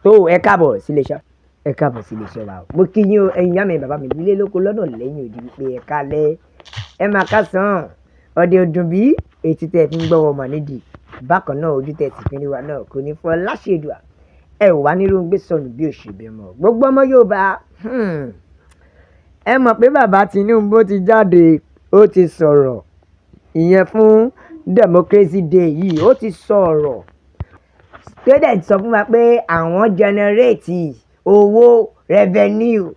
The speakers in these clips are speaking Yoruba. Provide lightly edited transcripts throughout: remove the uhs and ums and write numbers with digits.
Tó ẹ káàbọ̀ sílé iṣẹ́, ẹ káàbọ̀ sílé iṣẹ́ wa o. Mo kí yín o, ẹ̀yin ìyá mi, bàbá mi, nílé lóko, lọ́nà, lẹ́yìn òdì, wípé ẹ kálẹ́, ẹ máa kásán, ọdẹ ọdún bí etí tẹ́ fi ń gbọ́ wọn mọ̀ nídìí. Bákan náà, ojú tẹ́ sì fi ń rí wa náà kò ní fọ́ láṣẹ Èdùà. Ẹ ò wá nírú gbé sọnù bí òṣèbí mọ́. Gbogbo ọmọ Yorùbá, ẹ mọ̀ pé bàbá Tinubu ti jáde, ó ti sọ̀rọ̀ ìyẹn fún Democracy Day yìí. Ó ti sọ̀rọ̀ tó dẹ̀ sọ fún wa pé àwọn generate owó, revenue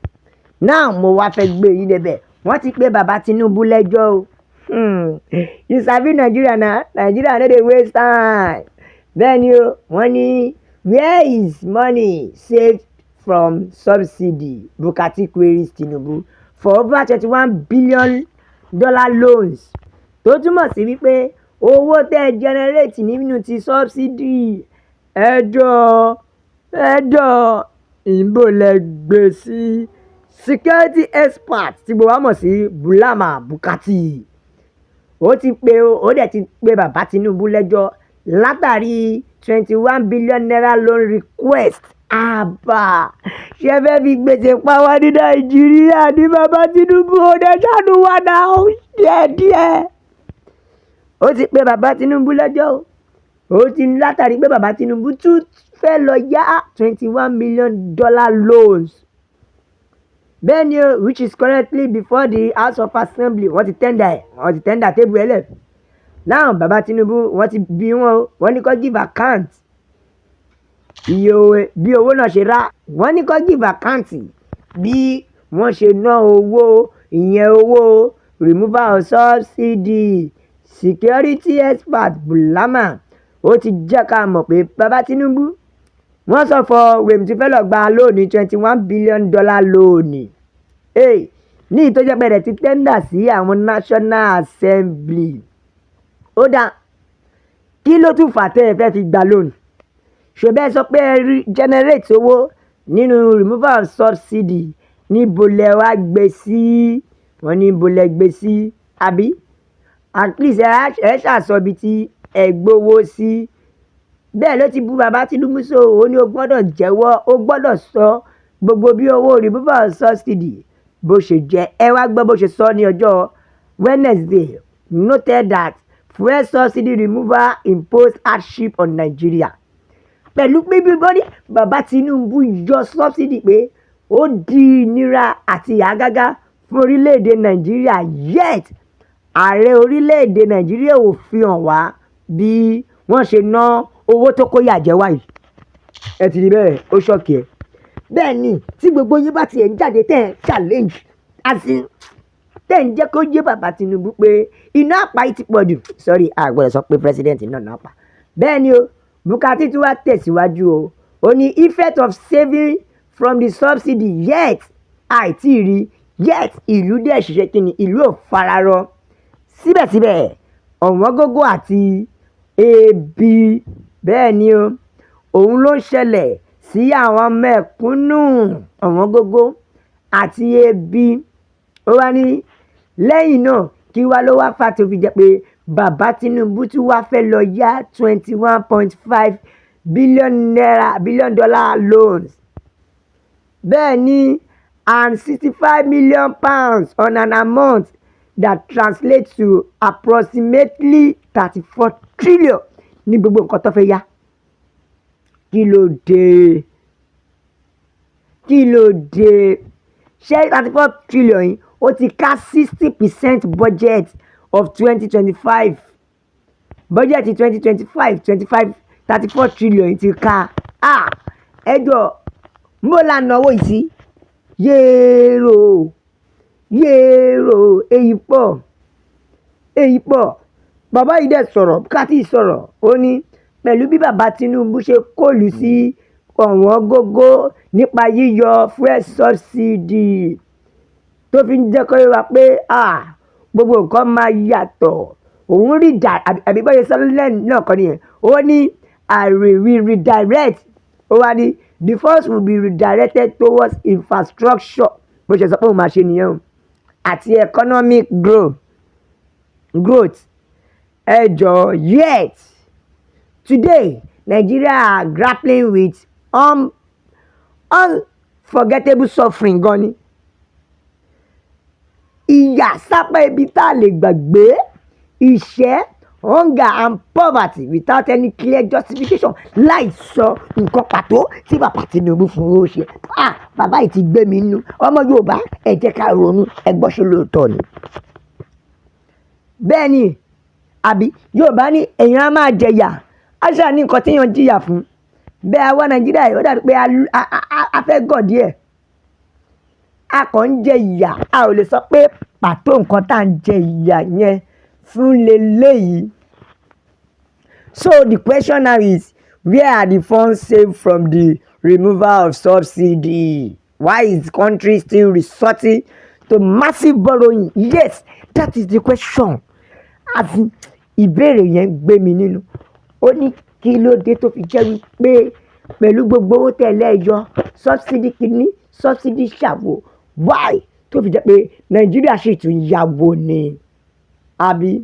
náà. Mo wá fẹ́ gbé yín débẹ̀. Wọ́n ti pé bàbá Tinubu lẹ́jọ́ o. You sabi Nigeria na Nigeria no dey waste time. Bẹ́ẹ̀ ni o. Wọ́n ní, "Where is money saved from subsidy?" Bukarti queries Tinubu for over $21 billion loans, tó túmọ̀ sí wípé owó tẹ́ ẹ generate nínú ti subsidy, ẹjọ́ ẹjọ́ ìbò lẹ gbé sí. Security expert tí gbogbo wa mọ̀ sí Bulama Bukarti, ó ti pe, ó dẹ̀ ti pe bàbá Tinubu lẹ́jọ́ látàrí ₦21 billion loan request. Àbá ṣe fẹ́ fi gbèsè pa wá ní Nàìjíríà ní? Bàbá Tinubu, ó dẹ̀ ṣàánú wa náà díẹ̀díẹ̀. Ó ti pe bàbá Tinubu lẹ́jọ́ o. Ó ti látàrí pé bàbá Tinubu tún fẹ́ lọ yá $21 million loans. Bẹ́ẹ̀ ni o, which is currently before the House of Assembly. Wọ́n ti tender ẹ̀, wọ́n ti tender table ẹ̀ lẹ̀ now. Bàbá Tinubu, wọ́n ti bí wọn o. Wọ́n ní kó give account iye owó, bí owó náà ṣe rà. Wọ́n ní kó give account bí wọ́n ṣe ná owó ìyẹn, owó removal of subsidy. Security expert Bulama, ó ti jẹ́ ká mọ̀ pé bàbá Tinubu, wọ́n sọ fọ wèmí tí fẹ́ lọ gba loan, $21 billion loan ní ìtọ́jọ́ pẹ̀lẹ́ ti tender sí àwọn National Assembly. Ó dá kí ló tún fà tẹ́ ẹ fẹ́ fi gba loan? Ṣùgbọ́n ẹ sọ pé ẹ rí generate owó nínú removal of subsidy. Níbo lẹ wá gbé sí? Wọ́n ní níbo lẹ gbé sí? Àbí at least ẹ ṣàṣọ ibi tí ẹ gbowó sí. Bẹ́ẹ̀ ló ti bú bàbá Tinubu sọ. Ó ní ó gbọ́dọ̀ jẹ́wọ́, ó gbọ́dọ̀ sọ gbogbo bí owó removal of subsidy bó ṣe jẹ́. Ẹ wá gbọ́ bó ṣe sọ ní ọjọ́ Wednesday, noted that fuel subsidy removal imposed hardship on Nigeria. Pẹ̀lú pé bí wọ́n ní bàbá Tinubu yọ subsidy, pé ó di ìnira àti àgágá fún orílẹ̀-èdè Nàìjíríà, yet ààrẹ orílẹ̀-èdè Nàìjíríà ò fi hàn wá bí wọ́n ṣe ná owó tó kó yàjẹ́ wá yìí. Ẹ ti rí bẹ́ẹ̀, ó shock ẹ. Bẹ́ẹ̀ ni, tí gbogbo yín bá tiẹ̀ ń jáde, tẹ́ ẹ̀ challenge, as in tẹ́ ń jẹ́ kó yé bàbá Tinubu pé iná àpá yìí ti pọ̀ jù. Sorry, a gbọ́dọ̀ sọ pé president náà náà pa. Bẹ́ẹ̀ ni o. Bukarti tún wá tẹ̀síwájú o. Ó ní effect of saving from the subsidy, yet àìtí rí, yet ìlú dẹ̀ ṣiṣẹ́. Kí ni ìlú ò fararọ? Síbẹ̀síbẹ̀, ọ̀wọ́n gógó àti ebi, bẹ́ẹ̀ ni o, òun ló ń ṣẹlẹ̀ sí àwọn mẹ̀kúnnù, ọ̀wọ́n gógó àti ebi. Ó wá ní lẹ́yìn náà, kí wá ló wá fà tó fi jẹ́ pé bàbá Tinubu tún wá fẹ́ lọ yá 21.5 billion naira, billion dollar loans? Bẹ́ẹ̀ ni, and £65 million on an amount that translates to approximately 34 trillion ní gbogbo nǹkan tó fẹ́ yá. Kí ló dé? Kí ló dé? Ṣé 34 trillion yìí, ó ti ká 60% budget of 2025, budget 2025 25, 34 trillion yìí ti ká. Ah, ẹ jọ mo là náwó yìí sí. Yéèrò yéèrò, èyí pọ̀, èyí pọ̀. Bàbá yìí dẹ̀ sọ̀rọ̀, Bukarti sọ̀rọ̀. Ó ní pẹ̀lú bí bàbá Tinubu ṣe kọlù sí ọ̀wọ́n gógó nípa yíyọ fuel subsidy, tó fi ń jẹ́ kó yé wa pé ah, gbogbo nǹkan máa yàtọ̀, òun rí dà àbí báyìí sọ lẹ́nu náà kọ́ nìyẹn. Ó ní I will redirect. Ó wá ní the funds will be redirected towards infrastructure. Bó ṣe sọ pé òun máa ṣe nìyẹn o, àti economic growth. Ẹ jọ, yet today Nigeria are grappling with Unforgettable suffering gan ni, ìyà sápá ibi tá a lè gbàgbé, ìṣẹ́, hunger and poverty without any clear justification, láì sọ nǹkan pàtó tí bàbá Tinubu fún ó ṣe. Ah, bàbá yìí ti gbé mi nínú. Ọmọ Yorùbá, ẹ jẹ́ ká ronú. Ẹ gbọ́, ṣe lóòótọ́ ni? Bẹ́ẹ̀ ni àbí? Yorùbá ní èèyàn á máa jẹyà, á ṣáà ní nǹkan téèyàn jìyà fún. Bẹ́ẹ̀ àwa Nàìjíríà yìí, ó dàbí pé a fẹ́ gọ̀ díẹ̀. A kàn ń jẹ ìyà, a ò lè sọ pé pàtó nǹkan tá à ń jẹ ìyà yẹn fún leléyìí. So the question now is, where are the funds saved from the removal of subsidy? Why is the country still resorting to massive borrowing? Yes, that is the question. Àti ìbéèrè yẹn gbé mi nínú. Ó ní kí ló dé tó fi jẹ́ wípé pẹ̀lú gbogbo owó tẹ̀lé yọ subsidy kìíní, subsidy ṣàwò, why tó fi jẹ́ pé Nàìjíríà sì tún yáwó ni? Àbí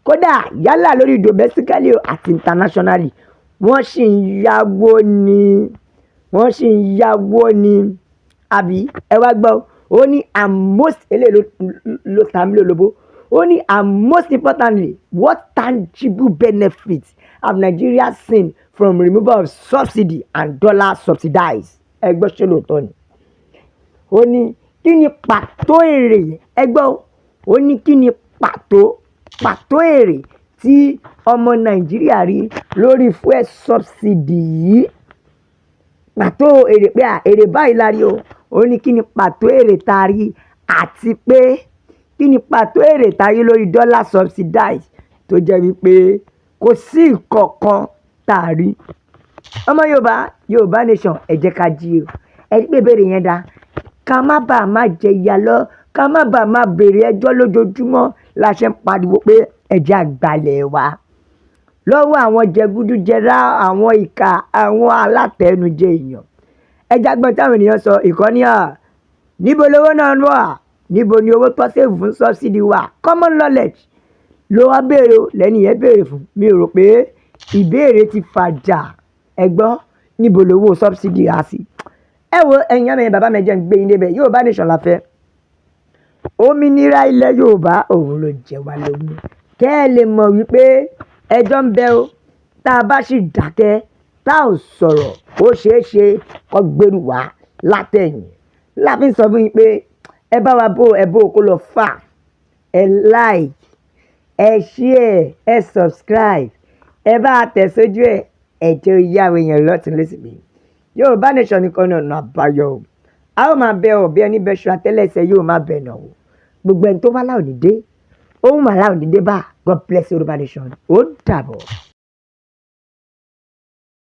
kódà yálà lórí domestically àti internationally, wọ́n sì ń yáwó ni, wọ́n sì ń yáwó ni, àbí? Ẹ wá gbọ́, ó ní and most, eléyìí ló ta mí lólobó, ó ní and most importantly, what tangible benefits have Nigeria seen from removal of subsidy and dollar subsidize? Ẹ gbọ́, ṣé lóòótọ́ ni? Ó ní kí ni pàtó èrè? Ẹ gbọ́, ó ní kí ni pàtó èrè tí ọmọ Nàìjíríà rí lórí fuel subsidy yìí? Pàtó èrè pé à èrè báyìí la rí o. Ó ní kí ni pàtó èrè tá a rí, àti pé kí ni pàtó èrè tá a rí lórí dollar subsidize, tó jẹ́ wípé kò sí nǹkan tá a rí? Ọmọ Yorùbá, Yorùbá nation, ẹ jẹ́ ká jí o. Ẹ rí pé ìbéèrè yẹn dáa. Ká má bàa má jẹ ìyà lọ, ká má bàa má béèrè ẹjọ́ lójoojúmọ́ la ṣe ń pariwo pé ẹ jẹ́ á gbalẹ̀ wa lọ́wọ́ àwọn jẹgúdújẹrá, àwọn ìkà, àwọn alátẹnujẹ èèyàn. Ẹ jẹ́ á gbọ́ táwọn ènìyàn sọ. Ìkọ́ni à níbo lowó náà wà? Níbo ni owó tó save fún subsidy wà? Common knowledge ló wá béèrè o, lẹ́ni yẹn béèrè fún mi. Rò pé ìbéèrè ti fàjà. Ẹ gbọ́, níbo lowó subsidy á sí? Ẹ wo, ẹ̀yin àmì bàbá mi, jẹ́ ń gbé yín débẹ̀. Yorùbá nation la fẹ́. Òmìnira ilẹ̀ Yorùbá, òun ló jẹ wá lógún. Kẹ́ ẹ lè mọ̀ wípé ẹjọ́ ń bẹ o. Tá a bá sì dákẹ́, tá ò sọ̀rọ̀, ó ṣeé ṣe kó gbèrú wá látẹ̀yìn. Láfi sọ fún yín pé ẹ bá wa bó ẹ bó kó lọ fà, ẹ like, ẹ share, ẹ subscribe, ẹ bá a tẹ̀ sójú ẹ, ẹ jẹ́ ó yá àwọn èèyàn lọ́tún lọ́sì pé Yorùbá nation nìkan ní ọ̀nà àbáyọ o. A ó máa bẹ ọ bí ẹni bẹ ṣu àtẹ́lẹsẹ̀, yóò máa bẹ̀ nà o. Gbogbo ẹni tó bá láò ní dé, ó mà láò ní dé bá. God bless Yorùbá nation. Ó dàbọ̀.